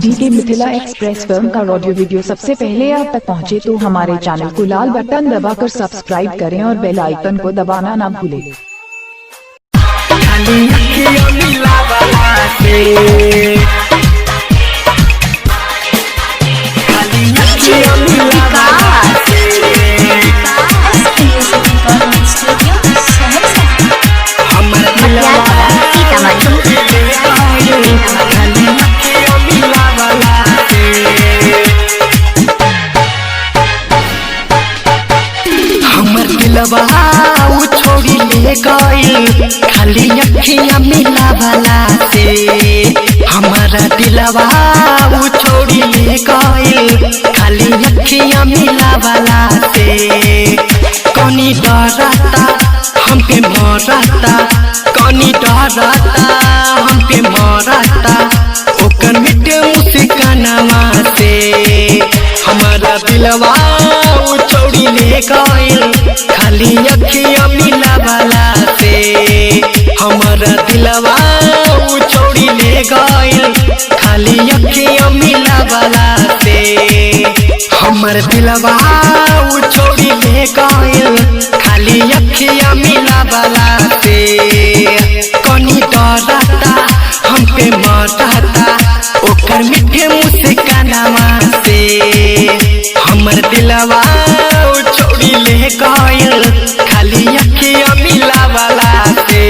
DK Mithila express film का audio video सबसे पहले आप तक पहुंचे तो हमारे चैनल को लाल बटन दबाकर सब्सक्राइब करें और बेल आइकन को दबाना ना भूलें। हमर छोड़ी ले गइल खाली अखियां मिलावला से। हमारा दिलवा उ छोड़ी ले गइल खाली अखियां मिलावला से। कनी डरता हम पे मरता, कनी डरता हम पे मरता, ओकर मिटे मुस्कानवा से। हमारा दिलवा उ छोड़ी ले गइल खाली अखियां मिलावला से। हमारा दिलवा उ छोड़ी ले गइल खाली अखियां मिलावला से। हमर दिलवा उ छोड़ी ले गइल खाली अखियां मिलावला से। कनी डरता हम पे मरता, ओकर मीठे मुस्कानवा से। हमर दिलवा उ छोड़ी ले गइल खाली अखियां मिलावला से।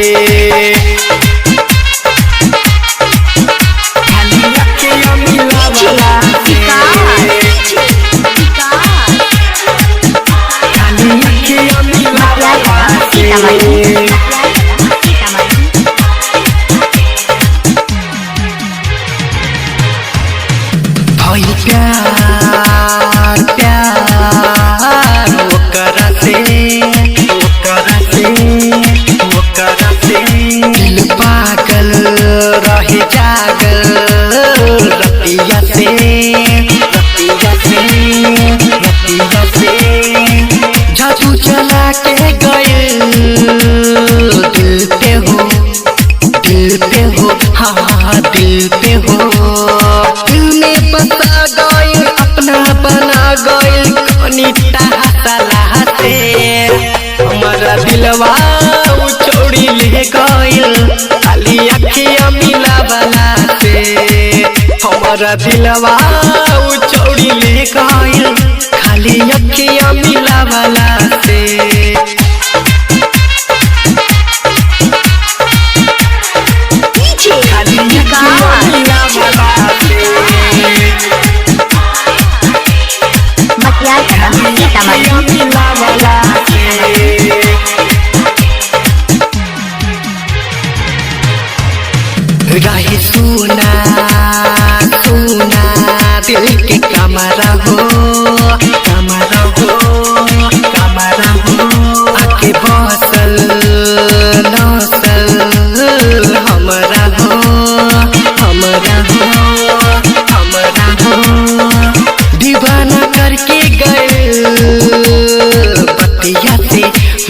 खाली अखियां मिलावला से। खाली अखियां मिलावला से। भइल प्यार प्यार ओकरा से, ओकरा से, ओकरा से। दिल पागल रहे जागल रतिया से, रतिया से, रतिया से। जादू चला के गइल दिल पे हो, दिल पे हो, हाँ दिल पे हो। दिल में बसा गइल अपना बना गइल कनी हंसला से। हमारा दिलवा उ छोड़ी ले गइल खाली अखियां मिलावला से। हमारा दिलवा उ छोड़ी ले गइल खाली अखियां मिलावला से। खाली अखियां मिलावला से। मिलावला से। रही सुना सुना दिल के कमरा हो, कमरा हो, कमरा हो। आके बसल नसल हमरा हो, हमरा हो, हमरा हो। दीवाना करके गए बतिया से,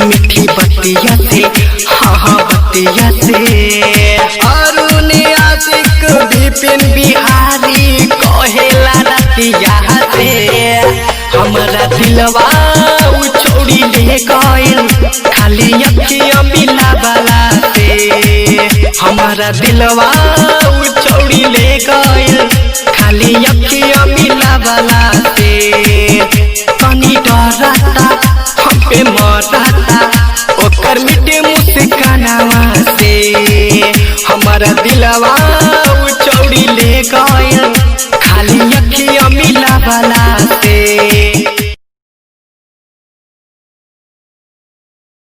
मीठी बतिया से, हाँ हाँ बतिया से। अरुण आशिक विपिन बिहारी कहेला रतिया से। हमारा दिलवा उ छोड़ी ले गइल खाली अखियां मिलावला से। हमारा दिलवा उ छोड़ी ले गइल खाली